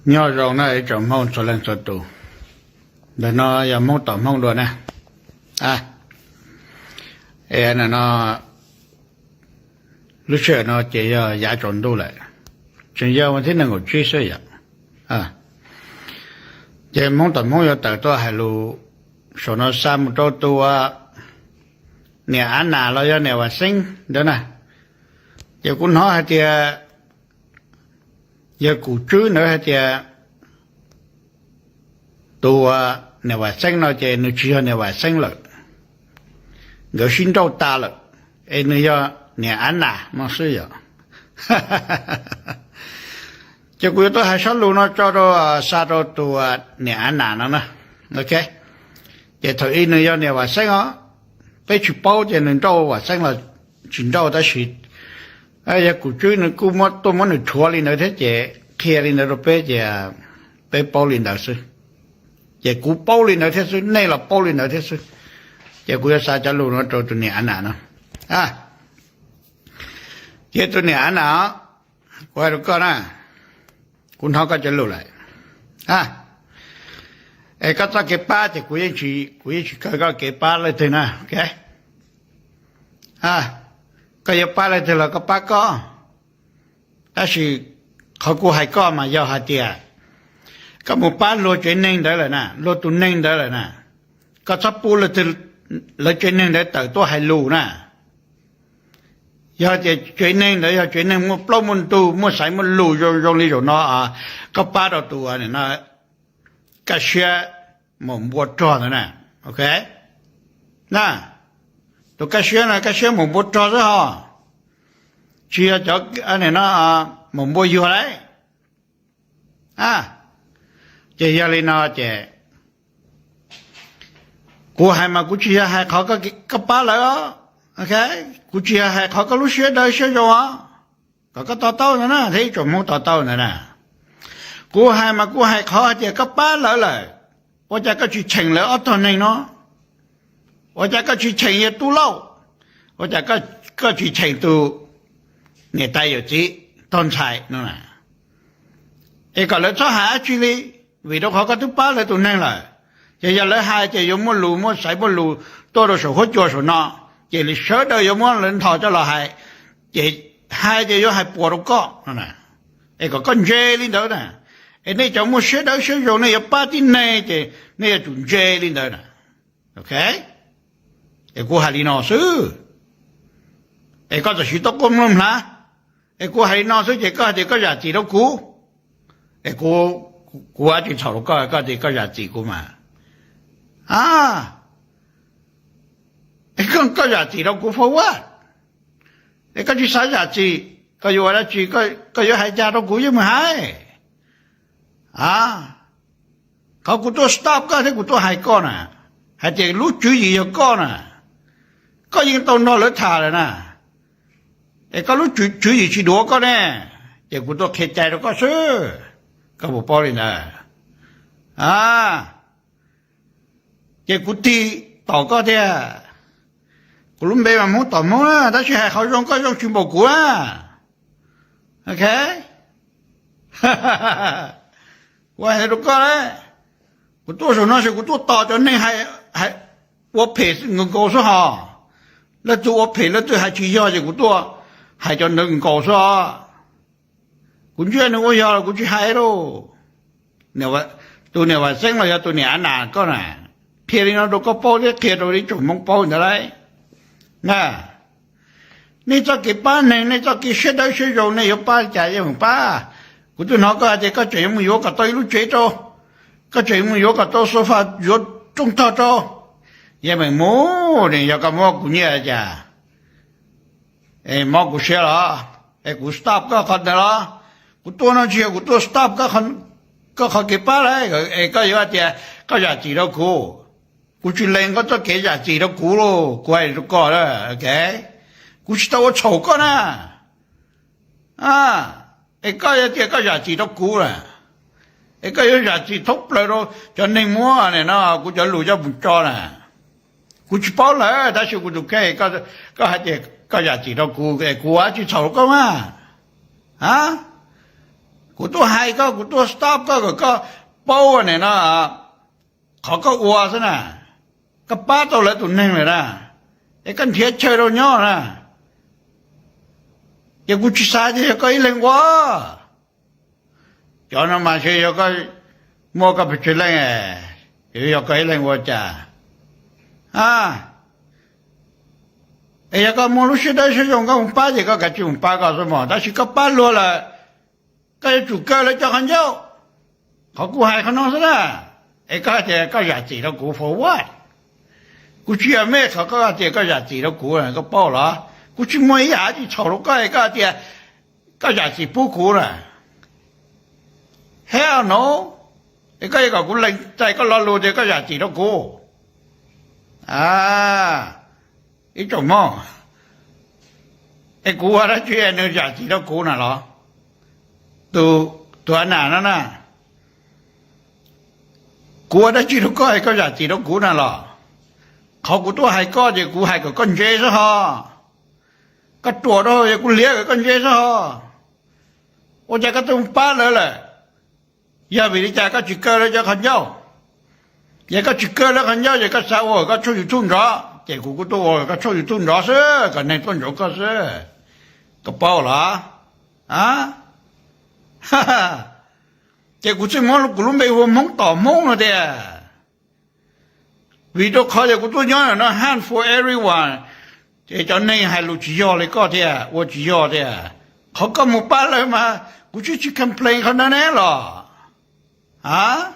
Nyob zoo na ib tsoom Hmoob txhua leej txhua tus, ntawm no yog Hmoob tom Hmoob dua na. A, no, lub sij hawm no ces yog yav tsaus ntuj lawm, tseem yog vas thib nees nkaum tsib xwb yom. Ces Hmoob tom Hmoob yuav tawm tuaj hais lus saum no xa mus rau tus niam Av Nas los yog niam Vam Xeeb ntawd na. Ces kuv hnov hais tias yawg Kum Tswb ntawd hais tias tus niam Vam Xeeb no ces nws tsis yog niam Vam Xeeb lawm, nkawd sib nrauj tas lawm, es nws yog niam Av Nas no xwb yom. Ces kuv yuav tuaj hais zaj lus no tso rau, xa rau tus niam Av Nas no na. Ok, ces thaum ub nws yog niam Vam Xeeb os, peb tsis paub ces nws nrauj Vam Xeeb los tsis nrauj, tab sis yawg Kum Tswb nws kuj tuaj muab nws rhuav li ntawd thiab ces qhia li ntawd rau peb ces peb paub li ntawd xwb. Ces kuv paub li ntawd thiab xwb, nej los paub li ntawd thiab xwb. Ces kuv yuav xa cov lus no rau tus niam Av Nas no. Ces tus niam Av Nas, kuv hais rau koj na, kuv hnov koj cov lus lawm. Es koj txoj kev pab ces kuv yeej tsis, kuv yeej tsis kaw koj kev pab leej twg na. Koj yuav pab leej twg los koj pab koj. Tab sis qhov kuv hais koj mas yog hais tias koj mus pab luag tsev neeg ntawd lawm na, luag tus neeg ntawd lawm na, koj txhob pub lawv tsev neeg ntawd tawm tuaj hais lus na. Yog tias tsev neeg ntawd yog tsev neeg muaj plaub muaj ntug, muaj xaiv muaj lus zoo zoo li zaum no, koj pab rau tus Kaj Siab mus npua rog ntawd na. Ok, na, tus Kaj Siab no, Kaj Siab mus npua rog xwb ho, tsis yog cov no mus npua yuag lauj. Ces yog li no ces kuv hais mas kuv tsis yog hais qhov koj pab lawv, kuv tsis yog hais qhov koj lub siab dawb siab zoo os, kom koj to taub ntawd na thiab ib tsoom Hmoob to taub ntawd na. Kuv hais mas kuv hais qhov hais tias koj pab lawv lawm, ua cas koj tsis cheem lawv ob tog neeg no? Ua cas koj tsis cheem yawg Tub Lauj? Ua cas koj tsis cheem tus niam tais yawm txiv tog ntxhais no na? Es kom lawv txhob hais dab tsi li, vim rau qhov koj twb pab lawv tus neeg lawm. Ces yog lawv hais ces yuav muaj lus muaj xaiv muaj lus tuaj rau saum huab cua saum no, ces sawv daws yuav muab lawv ntho coj los hais, ces hais ces yuav hais puas rau koj no na. Es kom koj ntse li ntawd na. Es nej cov muaj siab dawb siab zoo nej yuav pab tib neeg ces nej yuav tsum ntse li ntawd na. Ok, es kuv hais li no xwb, es koj tam sim tuaj quaj mloog hlav, es kuv hais li no xwb ces koj hais tias koj zam txim rau kuv. Es kuv, kuv ua tsis txhaum rau koj, koj tias koj zam txim kuv mas. A, koj zam txim rau kuv for what? Es koj tsis xav zam txim, koj yuav ua dab tsi? Koj yuav hais cas rau kuv yeej meem hais. A, qhov kuv tuaj stop koj thiab kuv tuaj hais koj na, hais tias lub tswv yim yog koj na, koj yeej tau nrog lawv tham lawm na, es koj lub tswv yim tsis duav koj ne, ces kuv tuaj qhia cai rau koj xwb, koj puas paub li ntawd? A, ces kuv tig tom koj tiag. Kuv lub npe mas Hmoob tom Hmoob na, tab sis hais qhov zoo koj zoo tsis npaum kuv na. Ok, kuv hais rau koj, kuv tuaj saum no ces kuv tuaj tos cov neeg ua phem nkaus nkaus xwb hos. Leej twg ua phem leej twg hais tsis yog ces kuv tuaj hais cov ntawd nkaus xwb os. Kuv ntsia nws ua yog los kuv tsis hais lauj. Tus niam Vam Xeeb los yog tus niam Av Nas koj na, qhia li no rau koj paub thiab qhia rau ib tsoom Hmoob paub ntawd lauj. Na, nej txoj kev pab neeg, nej txoj kev siab dawb siab zoo nej yuav pab li cas yeej meem pab. Kuv twb hnov koj hais tias koj tseem yuav mus yuav kom tau ib lub tsev rau, koj tseem yuav mus yuav kom tau sofa, yuav rooj tog rau. Yeej meem mus, yog koj muab kuv nyiaj cas es mob kuv siab los, es kuv stop koj qhov ntawd los? Kuv tuaj no tsis yog kuv tuaj stop koj qhov kev pab lauj, es koj yuav hais tias koj zam txim rau kuv. Kuv tsis lees koj txoj kev zam txim rau kuv lauj, kuv hais rau koj, kuv tsis tau ua txhaum koj na. Es koj yuav tias koj zam txim rau kuv na, es koj yuav zam txim thoob plaws rau cov neeg muab no kuv cov lus coj mus tso na. Kuv tsis paub lawm, tab sis kuv tus kheej, koj hais tias koj zam txim rau kuv es kuv ua tsis txhaum koj mas. A, Kuv tuaj hais koj, kuv tuaj stop koj kom koj paub nim no qhov koj ua xwb na. Koj pab tau lawv tus neeg lawm na, es koj nrhiav chaw rau nyob na. Ces kuv tsis xav tias yog koj ib leeg ua. Cov no mas ntshe yog koj muaj koj pes tsawg leej, yog koj ib leeg ua cas? A, es yog koj muaj lub siab dawb siab zoo koj mus pab ces koj kav tsij mus pab koj xwb mog, tab sis koj pab luag lawm, koj yuav tsum kaw lawv cov qhov ncauj. Qhov kuv hais qhov no xwb na. Es koj hais tias koj zam txim rau kuv for what? Kuv tsis yog mej qhov koj hais tias koj zam txim rau kuv, koj paub los? Kuv tsis muaj ib yam dab tsi txhaum rau koj es koj hais tias koj zam txim pub kuv na. Hell no. Es koj yuav kom kuv lees txais koj lo lus tias koj zam txim rau kuv? A, ib tsoom mog, es kuv ua dab tsi nws zam txim rau kuv na los? Tus, tus Ana no na, kuv ua dab tsi rau koj es koj zam txim rau kuv na los? Qhov kuv tuaj hais koj ces kuv hais kom koj ntse xwb ho. Koj ruam rau es kuv liav kom koj ntse xwb ho. Ua cas koj twb mus pab lawv lawm? Yog vim li cas koj tsis kaw lawv cov qhov ncauj? Yog koj tsis kaw lawv qhov ncauj ces koj xav ua koj tshooj YouTube nrov, ces kuv kuj tuaj ua koj tshooj YouTube nrov xwb kom neeg tuaj ntsoov koj xwb. Koj paub los? A, ces kuv thiaj muab kuv lub npe hu ua Hmoob tom Hmoob no tiag. Vim rau qhov tias kuv tuaj nyob no hand for everyone, ces cov neeg hais lus tsis yog li koj thiab ua tsis yog thiab. Qhov koj mus pab lawv mas kuv twb tsis complain qhov no ne los? A,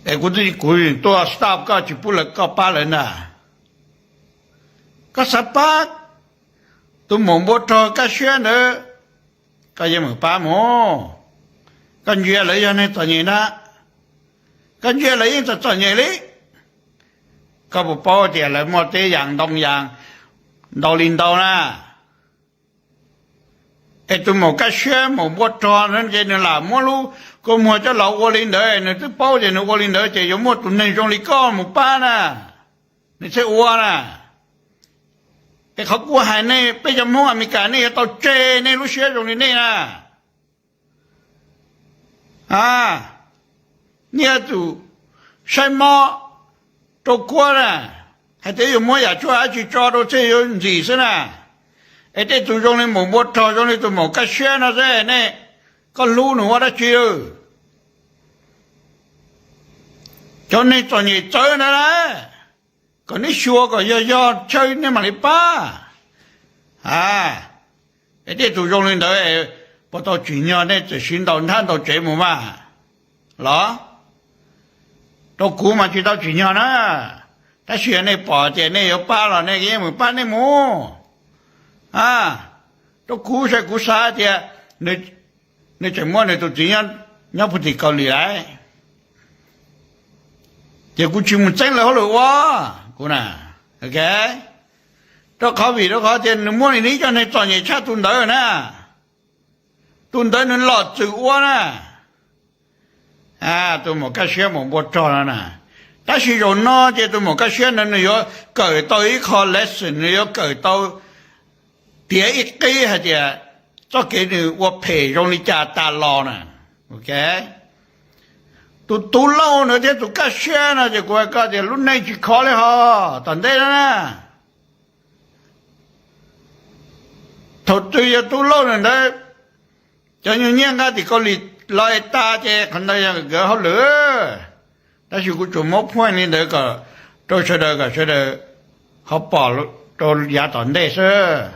es kuv, kuv tuaj stop koj tsis pub lawv, koj pab lawv ntag. Koj xav pab tus maum npua rog kaj siab ntawd, koj yeej mus pab mus. Koj ntsia lawv yog neeg txom nyem na, koj ntsia lawv yeej txom txom nyem li. Koj puas paub tias lawv muaj teb yas ntoo yas ntau li ntau na? Es tus maum kaj siab maum npua rog no ces nws lam muab lub kua muag coj los ua li ntawd, nws twb paub tias nws ua li ntawd ces yuav muaj tus neeg zoo li koj mus pab na, nws thiaj ua na. Es qhov kuv hais nej, peb cov Hmoob Amelikas nej yuav tau tseg nej lub siab zoo li nej na. A, nej yuav tsum saib mob rau kuab na, hais tias yuav muab yam tshuaj dab tsi tso rau thiaj yuav ntxim xwb na. Es tej tus zoo li maum npua rog, zoo li tus maum kaj siab no xwb nej, koj hlub nws ua dab tsi? Cov neeg txom nyem txawv ntawd na, kom neb xyuas kom yog yog chaw nej mam li pab. A, es tej tus zoo li ntawd puas tau tsim nyog nej txawm siv ntaus nthab ntaus tsev mus mas los? Rau kuv mas tsis tau tsim nyog na, tab sis yog nej pom tias nej yuav pab los nej yeej mus pab nej mus. A, rau kuv saib kuv xav tias nws tseem muaj nws tus txiv nyob puag tim Kaus Lim lawm, ces kuv tsis mus txeeb lawv hauj lwm ua kuv na. Ok, rau qhov vim rau qhov tias nws muaj li ib co neeg txom nyem tshaj tus ntawd na, tus ntawd nws lom txwm ua na. Tus maum kaj siab maum npua rog no na. Tab sis zaum no ces tus maum kaj siab no nws yuav kawm tau ib qho lesson, nws yuav kawm tau tiav ib qib hais tias txoj kev nws ua phem zoo li cas tas los na. Ok, tus tub lauj ntawd thiab tus kaj siab no ces kuv hais koj tias lub neej tsis khov li ho tom ntej no na. Thaum twg yog tub lauj ntawd, cov nyuag nyiaj nqa tim Kaus Lim los es tas ces qhov ntawd yog nkawd hauj lwm. Tab sis kuv tsuas muab phooj li ntawd kom rau sawv daws, kom sawv daws ho pom rau yav tom ntej xwb.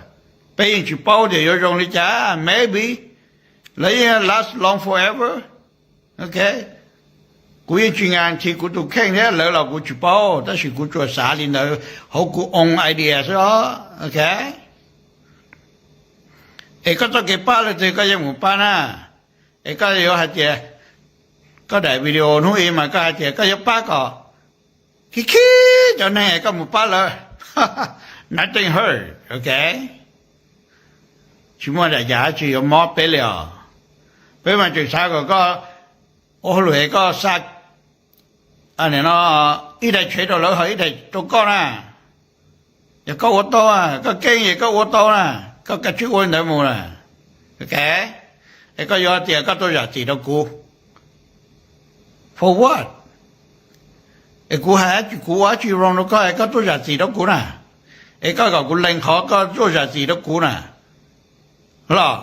Peb yeej tsis paub tias yuav zoo li cas, maybe lawv yeej last long forever. Ok, kuv yeej tsis guarantee kuv tus kheej thiab lawv los kuv tsis paub, tab sis kuv tsuas xav li ntawd hauv kuv own idea xwb os. Ok, es koj txoj kev pab leej twg koj yeej mus pab na. Es koj yuav hais tias, koj daim video hnub ib mas koj hais tias koj yuav pab kom khib khib cov neeg es koj mus pab lawv. Nothing hurt, ok. Tsis muaj daim yam dab tsi yuav mob peb li os. Peb mas tseem xav kom koj ua hauj lwm es koj xa, no, ib daim tsheb rau lawv ho ib daim rau koj na. Yog koj ua tau, koj keej es koj ua tau na, koj kav tsij ua li ntawd mus na. Ok, es koj yuav tias koj tuaj zam txim rau kuv for what? Es kuv hais dab tsi, kuv ua dab tsi wrong rau koj es koj tuaj zam txim rau kuv na? Es koj kom kuv lees qhov koj tuaj zam txim rau kuv na los?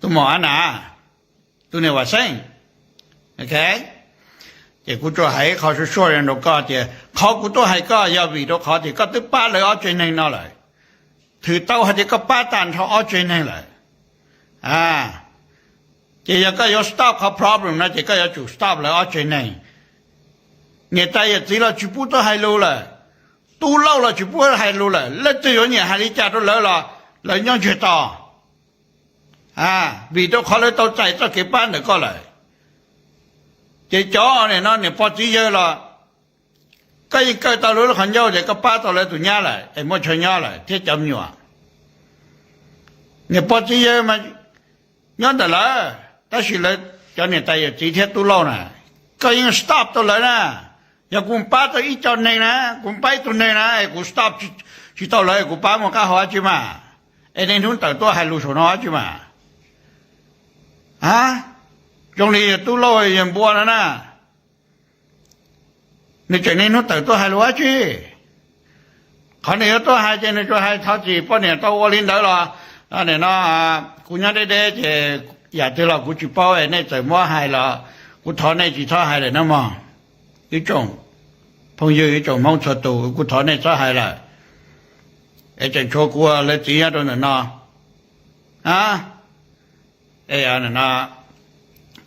Tus mom a na, tus niam vam xeeb. Ok, ces kuv tsuas hais ib qho suaj suaj rau koj tias qhov kuv tuaj hais koj yog vim rau qhov tias koj twb pab lawv ob tsev neeg no lawm. Thwm tau hais tias koj pab tag nrho ob tsev neeg lawm. Ces yog koj yuav stop qhov problem no ces koj yuav tsum stop lawv ob tsev neeg. Niam tais yawm txiv los tsis pub tuaj hais lus lawm. Tub Lauj los tsis pub hais lus lawm. Leej twg yuav nyiam hais li cas rau lawv los lawv nyob ntsiag to, vim rau qhov lawv tau txais txoj kev pab ntawm koj lawm. Ces cov nim no niam pog txiv yawg los koj yeej kaw tau lawv lub qhov ncauj ces koj pab tau lawv tus nyab lawm es muaj chaw nyob lawm thiab cov me nyuam. Niam pog txiv yawg mas nyob ntawm lawv, tab sis lawv cov niam tais yawm txiv thiab Tub Lauj na, koj yeej stop tau lawv na. Yog kuv pab tau ib co neeg na, kuv pab ib tug neeg na es kuv stop tsis tau lawv, kuv pab muaj qab hau dab tsi mas? Es niaj hnub tawm tuaj hais lus saum no dab tsi mas? Zoo li yog Tub Lauj yog npua no na, nws tseem niaj hnub tawm tuaj hais lus dab tsi? Qhov nws yuav tuaj hais ces nws tsuas hais thov txim poj niam tau ua li ntawd los, nim no kuv nyob deb deb ces yam twg los kuv tsis paub, nej txawm muab hais los kuv thov nej tsis txhob hais lawm no mog. Ib tsoom phooj ywg, ib tsoom Hmoob txhua tus, kuv thov nej txhob hais lawm. Es tseem tshuav kuv ua lawv txiv nyob rau ntawm no.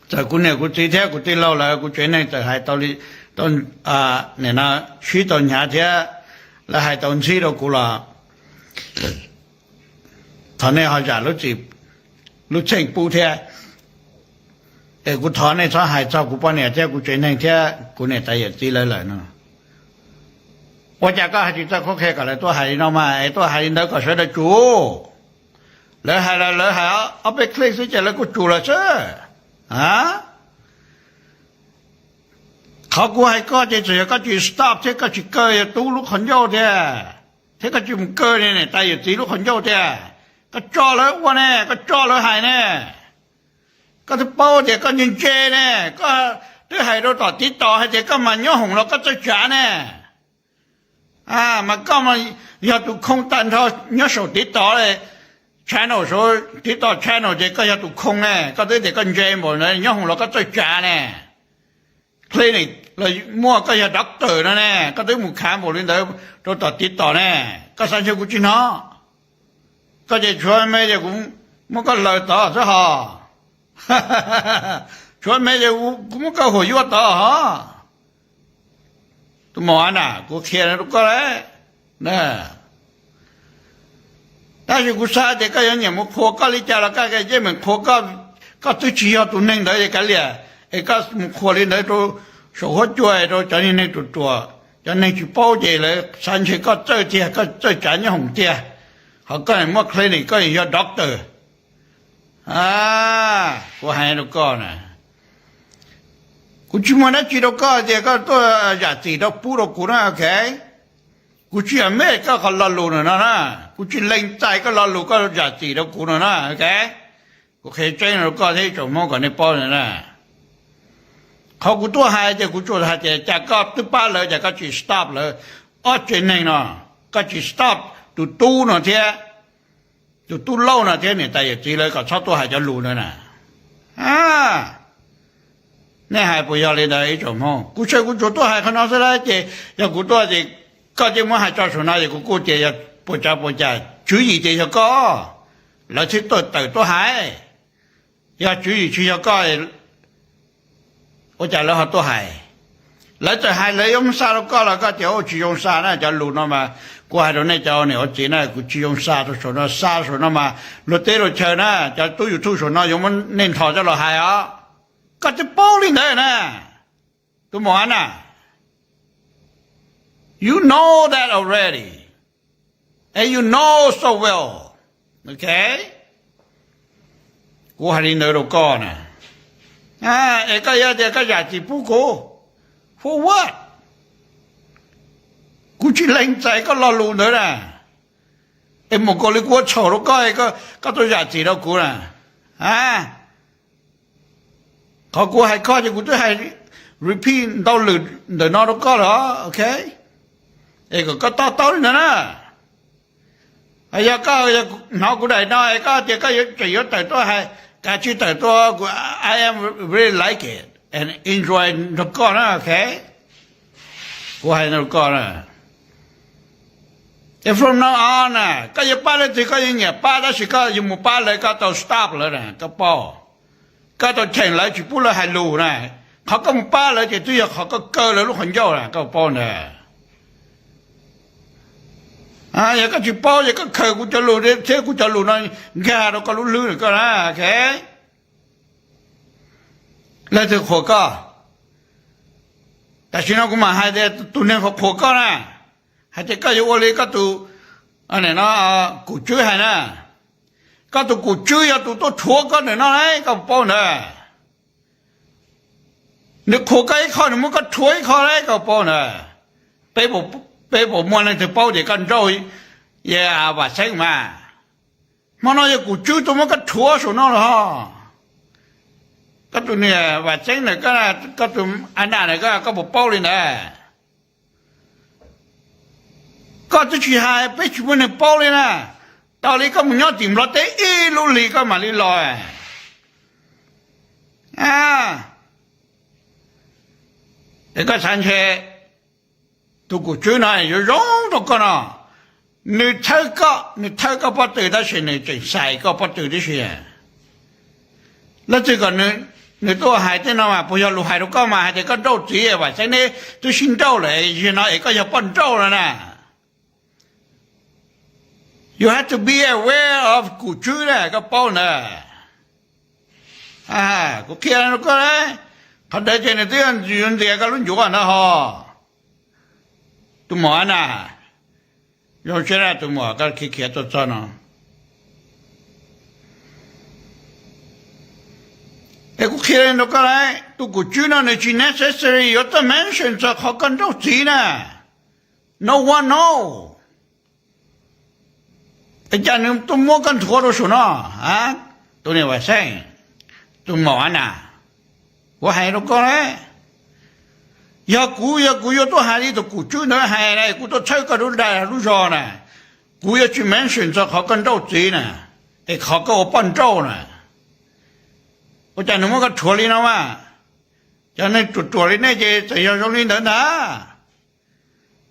Txawm kuv niam kuv txiv thiab kuv tij laug lawv kuv tsev neeg txawm hais tau, sib tau hnyav thiab lawv hais tau ntxhib rau kuv los thov nej ho zam lub txim, lub txheej pub thiab. Es kuv thov nej txhob hais txog kuv poj niam thiab kuv tsev neeg thiab kuv niam tais yawm txiv lawv lawm no. Ua cas koj hais tsis txawj qhuab qhia kom lawv tuaj hais li no mas es tuaj hais li ntawd kom sawv daws tsum? Lawv hais los lawv hais ob peb click xwb ces lawv kuj tsum lawm xwb. Qhov kuv hais koj ces txawm yog koj tsis stop thiab koj tsis kaw yog Tub lub qhov ncauj tiag, thiab koj tsis mus kaw niam tais yawm txiv lub qhov ncauj tiag, koj tso lawv ua ne, koj tso lawv hais ne. Koj twb paub tias koj ntse ntse ne, koj twb hais rau tom TikTok hais tias koj mas nyob hoom los koj txawj tsav ne. Mas koj mas yog tus khoo tag nrho nyob saum TikTok, channel saum TikTok channel ces koj yog tus khoo ne, koj twb tias koj ntse npaum ntawd nyob hoom los koj txawj tsav ne. Clinic los muaj, koj yog doctor no ne, koj twb mus khav npaum li ntawd rau tom TikTok ne, koj xav ntshe kuv tsis hnov. Koj ces tshuav me ces kuv muab koj laws tod xwb hos. Tshuav me ces kuv muab koj huam yuaj tod hos. Tus mos a na, kuv qhia rau koj lawm. Tab sis kuv xav tias koj yuav nyiam mus qhuas koj li cas los koj yeej meem qhuas koj, koj twb tsis yog tus neeg ntawd es kav liam, es koj mus qhuas li ntawd rau saum huab cua rau cov niag neeg ruam ruam, cov neeg tsis paub ces lawv xav ntshe koj txawj tiag, koj txawj tsav nyob hoom tiag. Ho koj muaj clinic, koj yog doctor. Kuv hais rau koj na, kuv tsis muaj dab tsi rau koj tias koj tuaj zam txim rau pub rau kuv na, ok. Kuv tsis yog mej koj qhov lo lus no na, kuv tsis lees txais koj lo lus koj zam txim rau kuv no na, ok. Kuv qhia tseeb rau koj thiab ib tsoom Hmoob kom nej paub na. Qhov kuv tuaj hais ces kuv tsuas hais tias cas koj twb pab lawv cas koj tsis stop lawv ob tsev neeg no, koj tsis stop tus tub no thiab, tus tub Lauj no thiab niam tais yawm txiv lawv kom txhob tuaj hais cov lus ntawd na. Nej hais puas yog li ntawd ib tsoom Hmoob? Kuv tsuas, kuv tsuas tuaj hais qhov no xwb lawm ces yog kuv tuaj ces koj cia muab hais tso saum no ces kuv kuj tias yog puas tsav puas cas, tswv yim tias yog koj, lawv thiaj tuaj tawm tuaj hais. Yog tswv yim tsis yog koj, ua cas lawv ho tuaj hais? Lawv txawm hais lawv yuav muab xa rau koj los koj tias ua tsis zoo xa na, cov lus no mas kuv hais rau nej cov niam ua txiv na, kuv tsis zoo xa rau saum no, xa saum no mas luag teb luag chaw na, cov tub YouTube saum no yuav muab nej nthos coj los hais os. Koj twb paub li ntawd na, tus mos a na. You know that already. And you know so well. Ok? Kuv hais li ntawd rau koj na. Es koj yuav tias koj zam txim pub kuv, for what? Kuv tsis lees txais koj lo lus ntawd na. Es mus kaus li kuv ua txhaum rau koj, koj tuaj zam txim rau kuv na. A, qhov kuv hais koj ces kuv twb hais repeat ntau lwm ntawm no rau koj lawm, ok? Es kom koj to taub li ntawd na. Yog koj hnov kuv daim no es koj tias koj tseem yuav tawm tuaj hais, kav tsij tawm tuaj, kuv, I am really like it and enjoy nrog koj na, ok? Kuv hais rau koj na, es from now on na, koj yuav pab leej twg koj yeej nyiam pab, tab sis koj yuav mus pab lawv koj tau stop lawv na, koj paub. Koj tau cheem lawv tsis pub lawv hais lus na. Qhov koj mus pab lawv ces twb yog qhov koj kaw lawv lub qhov ncauj na, koj paub ntag. Yog koj tsis paub ces koj khaws kuv cov lus thiab kuv cov lus no nkag rau koj lub hlwb na koj na, ok? Leej twg qhuas koj? Tam sim no kuv mam hais tias tus neeg qhuas qhuas koj na, hais tias koj yuav ua li koj tus, no, kum tswb hais na. Koj tus kum tswb yog tus tuaj rhuav koj ntawm no lauj, koj paub ntawd. Nws qhuas koj ib qho, nws muab koj rhuav ib qho lauj, koj paub ntawd. Peb puas muaj leej twg paub tias koj nrauj Vam Xeeb mas? Hmo no yog kum tswb tuaj muab koj rhuav saum no los ho. Koj tus niam Vam Xeeb na, koj tus a nas na, koj puas paub li ntawd? Koj twb tsis hais, peb tsis muaj neeg paub li na. Tau li koj mus nyob tim Nplog teb ib lub hlis koj mam li los. Es koj xav ntshe tus kum tswb no yuav zoo rau koj no. Nws txhawb koj, nws txhawb koj pob tw tab sis nws tseem xais koj pob tw tib si. Leej twg kom nws tuaj hais tej no mas? Puas yog lus hais rau koj mas hais tias koj nrauj txiv Vam Xeeb, neb twb sib nrauj lawm, yog no es koj yog poj nrauj no na. You have to be aware of kum tswb na, koj paub ntawd. Kuv qhia rau koj, qhov ntawd ces nws twb yuav ntxias koj lub ncuav ntawd ho. Tus muam na, zoo siab na tus muam, koj khiav khiav tuaj txog no. Es kuv qhia rau koj lauj, tus kum tswb no nws tsis necessary yuav tuaj mention txog qhov koj nrauj txiv na. No one know. Es cas nws tuaj muab koj nthuav rau saum no? Tus niam Vam Xeeb, tus muam na, kuv hais rau koj lauj, yog kuv, yog kuv yuav tuaj hais li tus kum tswb ntawd hais na, kuv tuaj txhawb koj lub dag lub zog na, kuv yuav tsis mention txog qhov koj nrauj txiv na, es qhov koj ua poj nrauj na. Ua cas nws muab koj rhuav li no mas? Cov neeg ruam ruam li nej ces txawm yog zoo li ntawd ntag.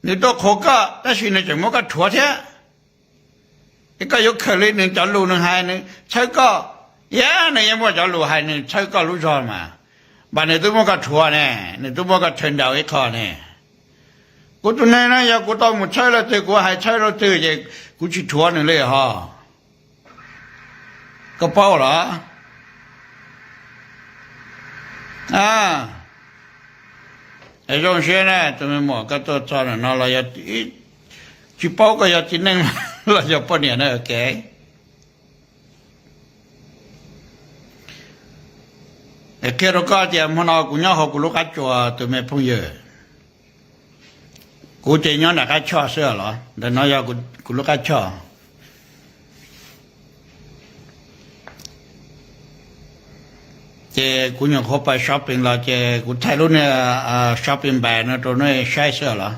Nws tuaj qhuas koj tab sis nws tseem muab koj rhuav thiab. Es koj yuav khaws li nws cov lus nws hais nws txhawb koj, yog nws yeej muaj cov lus hais nws txhawb koj lub zog mas, npam nws twb muab koj rhuav ne, nws twb muab koj turn down ib qho ne. Kuv tus neeg no yog kuv tau mus txhawb leej twg, kuv hais txhawb leej twg ces kuv tsis rhuav nws li ho. Koj paub los? Zoo siab na tus me muam, koj tuaj txog ntawm no los yog tsis paub koj yog txiv neej los yog poj niam na, ok. Qhia rau koj tias hmo no kuv nyob hauv kuv lub qab tsuas tus me phooj ywg. Kuv ces nyob nram qab choj xwb los, ntawm no yog kuv lub qab choj. Ces kuv nyuam qhuav pais shopping los ces kuv thaij lub niag shopping bag no rau nej saib xwb los.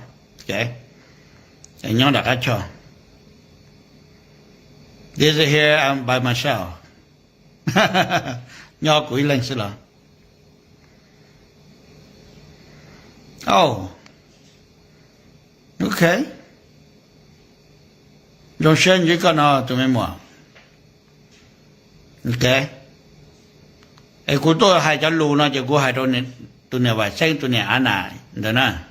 Nyob nram qab choj. This is here I'm by myself. Nyob kuv ib leeg xwb los? Oh, ok. Zoo siab ntsib koj no tus me muam. Ok. Es kuv tuaj hais cov lus no ces kuv hais rau tus niam Vam Xeeb tus niam Av Nam ntawd na.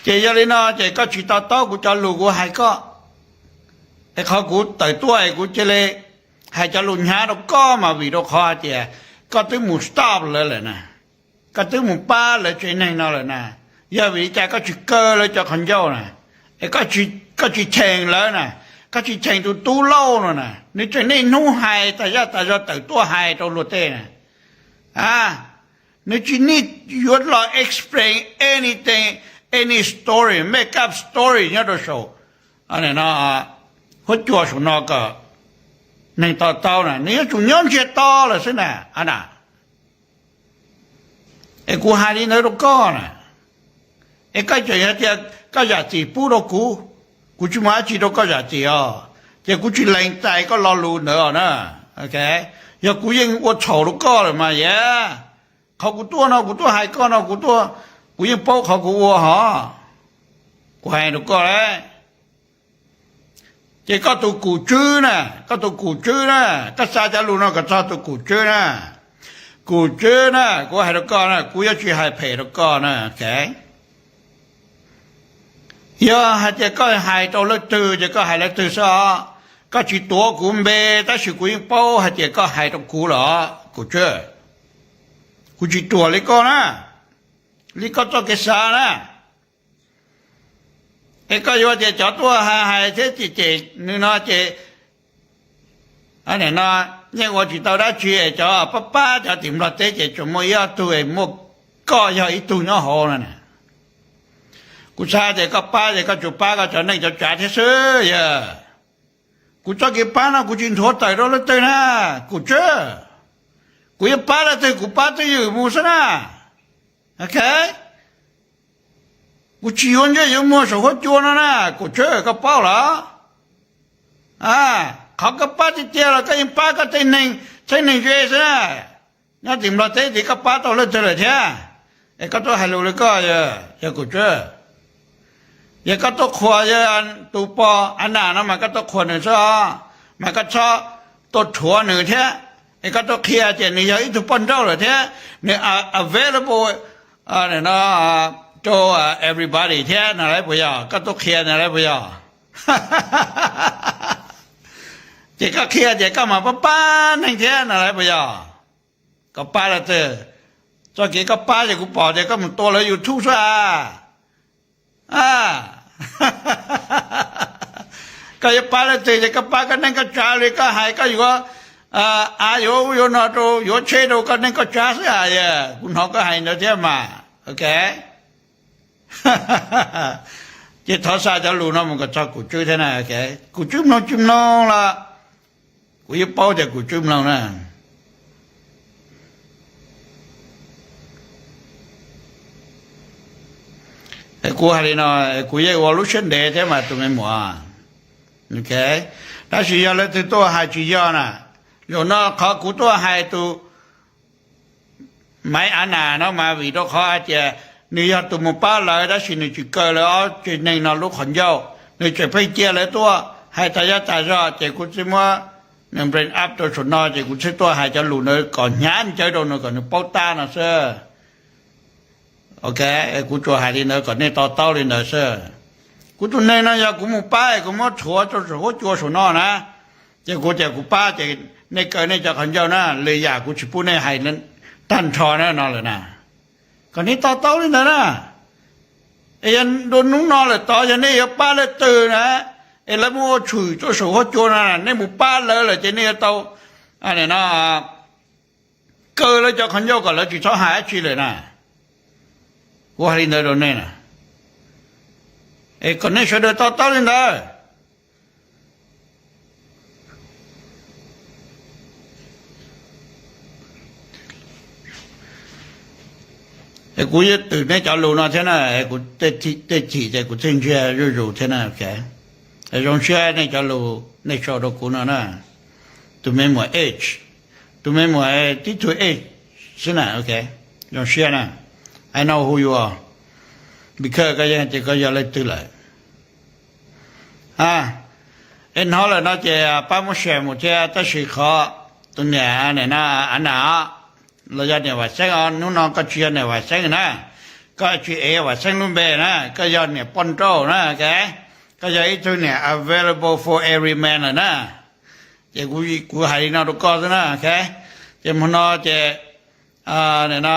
Ces yog li no ces koj tsis to taub kuv cov lus kuv hais koj. Es qhov kuv tawm tuaj es kuv cia li hais cov lus hnyav rau koj mas vim rau qhov hais tias koj twb mus stop lawv lawm na, koj twb mus pab lawv tsev neeg no lawm na. Yog vim li cas koj tsis kaw lawv cov qhov ncauj na? Es koj tsis cheem lawv na, koj tsis cheem tus tub Lauj no na, nws tseem niaj hnub hais tas zaj tas zog tawm tuaj hais rau luag tej na. Nws tsis niaj yuav los explain anything, any story, make up story nyob rau saum no, huab cua saum no kom neeg to taub na, nws yuav tsum nyob ntsiag to lawm xwb na, a na. Es kuv hais li ntawd rau koj na, es koj tseem hais tias koj zam txim pub rau kuv, kuv tsis muaj dab tsi rau koj zam txim os, ces kuv tsis lees txais koj lo lus ntawd os na. Yog kuv yeej ua txhaum rau koj lawm mas yog, qhov kuv tuaj no kuv tuaj hais koj no kuv tuaj, kuv yeej paub qhov kuv ua hos, kuv hais rau koj lawm. Ces koj tus kum tswb na, koj tus kum tswb na, koj xa cov lus no kom txog tus kum tswb na. Kum tswb na, kuv hais rau koj na, kuv yuav tsis hais phem rau koj na, ok. Yog hais tias koj hais rau leej twg ces koj hais leej twg xwb os. Koj tsis tuav kuv npe, tab sis kuv yeej paub hais tias koj hais rau kuv los kum tswb. Kuv tsis ruam li koj na, li koj txoj kev xav na. Es koj yuav tias cov tuaj hais hais thiab cem cem nws no ces, no, yeej ua tsis tau dab tsi es cov pab pab cov tim Nplog teb ces tsuas muaj ib ob tug es muaj koj yog ib tug nyob hauv no na. Kuv xav tias koj pab ces koj tsuas pab koj cov neej cov tsav thiab xwb yog. Kuv txoj kev pab no kuv tsis nthuav tawm rau leej twg na, kum tswb. Kuv yuav pab leej twg kuv pab twj ywm mus xwb na. Ok. Kuv tsis yuav ntsej yuav muag saum huab cua no na, kum tswb koj paub los? Qhov koj pab tiag tiag los koj yeej pab koj tej neeg txheeb neeg ze xwb na. Nyob tim Nplog teb tid koj pab tau leej twg lawm thiab? Es koj tuaj hais lus li koj yog kum tswb. Yog koj tuaj qhuas yog tus pog Ana no mas koj tuaj qhuas nws xwb os, mas koj txhob tuaj rhuav nws thiab. Es koj tuaj qhia tias nws yog ib tug poj nrauj lawm thiab nws available no rau everybody thiab no lawv puas yog? Koj tuaj qhia no lawv puas yog? Ces koj qhia tias koj mas pab pab neeg thiab no lawv puas yog? Koj pab leej twg? Txoj kev koj pab ces kuv pom tias koj mus tua lawv YouTube xwb a. Koj yuav pab leej twg ces koj pab koj neej koj tsav li koj hais koj yuav av yuav ub yuav no rau yuav tsheb rau koj neej koj tsav xwb a. Kuv hnov koj hais ntawd thiab mas, ok. Ces thov xa cov lus no mus kom txog kum tswb thiab na. Kum tswb mloog tsis mloog los kuv yeej paub tias kum tswb mloog na. Kuv hais li no, kuv yeej ua lub siab ntev thiab mas tus me muam. Tab sis yog leej twg tuaj hais tsis yog na, zaum no qhov kuv tuaj hais tus Maiv Av Nas no mas vim rau qhov hais tias nws yog tus mus pab lawv tab sis nws tsis kaw lawv ob tsev neeg no lub qhov ncauj, nws tseem pheej cia lawv tuaj hais tas zaj tas zog ces kuv thiaj muab nws bring up rau saum no ces kuv thiaj tuaj hais cov lus ntawd kom hnyav ncawv rau nws kom nws paub tab no xwb. Ok, kuv tsuas hais li ntawd kom nej to taub li ntawd xwb. Kuv tus neeg no yog kuv mus pab kuv muab rhuav rau saum huab cua saum no na, ces kuv tias kuv pab ces nej kaw nej cov qhov ncauj na, li yam kuv tsis pub nej hais tag nrho na no lawm na. Kom nej to taub li ntawd na. Es yog dua hnub no lawm tod yog nej yuav pab leej twg na, es lawv muab ua tshwm rau saum huab cua no, nej mus pab lawv lawm ces nej yuav tau no kaw lawv cov qhov ncauj kom lawv tsis txhob hais dab tsi lawm na. Kuv hais li ntawd rau nej na, es kom nej sawv daws to taub li ntawd. Es kuv twm nej cov lus no thiab na, kuv tej chim ces kuv thiaj ntsia zuj zus thiab na. Zoo siab nej cov lus nej sau rau kuv no na. Tus me muam age, tus me muam tib tug age xwb na. Zoo siab na. I know who you are, because koj yeej hais tias koj yog leej twg lawm. Es hnov lawm no ces pab muab share mus thiab, tab sis qhov tus niam, niam no, Av Nas os, los yog niam Vam Xeeb os, hnub no koj tsis yog niam Vam Xeeb na, koj tsis ev Vam Xeeb lub npe na, koj yog niam poj nrauj na, ok. Koj yog ib tug niam available for every man lawm na. Ces kuv, kuv hais li no rau koj xwb na, ok. Ces hmo no ces no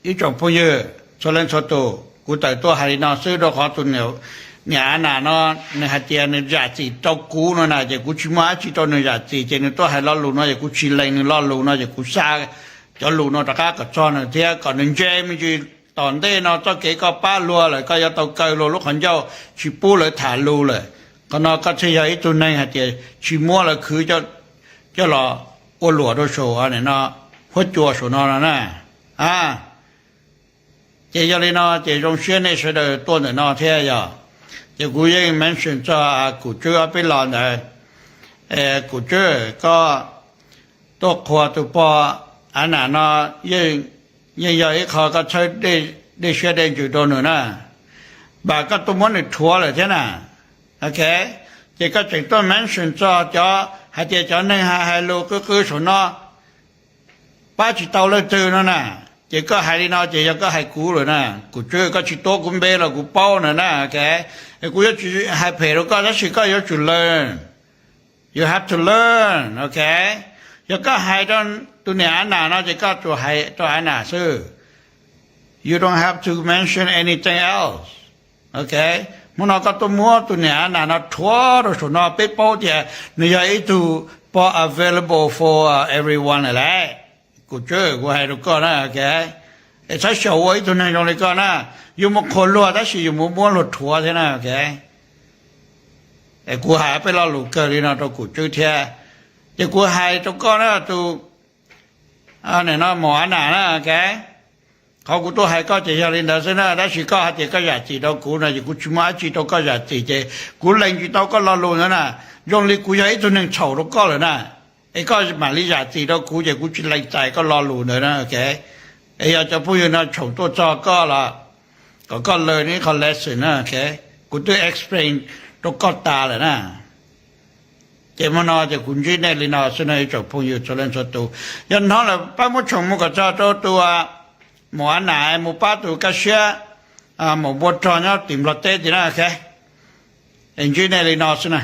ib tsoom phooj ywg txhua leej txhua tus, kuv tawm tuaj hais li no xwb rau qhov tus niam Av Nas no nws hais tias nws zam txim rau kuv no na, ces kuv tsis muaj dab tsi rau nws zam txim, ces nws tuaj hais lo lus no ces kuv tsis lees nws lo lus no ces kuv xa cov lus no rov qab kom txog nws thiab kom nws ntse me ntsis tom ntej no txoj kev koj pab luag lawm koj yuav tau kaw luag lub qhov ncauj tsis pub lawv tham lus lawm. Qhov no koj thiaj yog ib tug neeg hais tias tsis muab lawv khwv coj los ua luam rau saum no, huab cua saum no no na. Ces yog li no ces zoo siab nej sawv daws tuaj ntawm no thiab yog. Ces kuv yeej mention txog Kum Tswb ob peb los ntawd. Kum Tswb, koj tuaj qhuas tus pog Av Nam no yeej yog ib qho koj txhawb dej siab dej ntsws rau nws na, npam koj tuaj muab nws rhuav lawm thiab na. Ok, ces koj tseem tuaj mention txog cov hais tias cov neeg hais hais lus qwb qwb saum no pab tsis tau leej twg no na. Ces koj hais li no ces yog koj hais kuv lawm na. Kum Tswb, koj tsis tuav kuv npe los kuv paub na na. Ok, kuv yuav tsis hais phem rau koj tab sis koj yuav tsum learn. You have to learn, ok. Yog koj hais rau tus niam Av Nam no ces koj tsuas hais rau Av Nam xwb. You don't have to mention anything else. Ok, hmo no koj tuaj muab tus niam Av Nam no rhuav rau saum no, peb paub tias nws yog ib tug pog available for everyone lawm. Kum Tswb, kuv hais rau koj na, ok, es txhob xyaum ua ib tug neeg zoo li koj na. Yus mus qhuas luag tab sis yus mus muab luag rhuav thiab na, ok. Es kuv hais peb lo lus kawg li no rau Kum Tswb thiab. Ces kuv hais rau koj na, tus no Maum Av Nam na, ok. Qhov kuv tuaj hais koj ces yog li ntawd xwb na, tab sis koj hais tias koj zam txim rau kuv no ces kuv tsis muaj dab tsi rau koj zam txim, ces kuv lees tsis tau koj lo lus ntawd na. Zoo li kuv yog ib tug neeg txhaum rau koj lawm na, es koj mam li zam txim rau kuv ces kuv tsis lees txais koj lo lus ntawd na, ok. Es yog cov phooj ywg no tshoom tuaj txog koj los kom koj learn ib qho lesson na, ok. Kuv twb explain rau koj tas lawm na. Ces hmo no ces kuv ntsib nej li no xwb no ib tsoom phooj ywg txhua leej txhua tus. Yog hnov lawm pab muab tshoom mus kom txog rau tus Maum Av Nam mus pab tus Kaj Siab, Maum Npua Rog nyob tim Nplog teb tim na, ok. Es ntsib nej li no xwb na.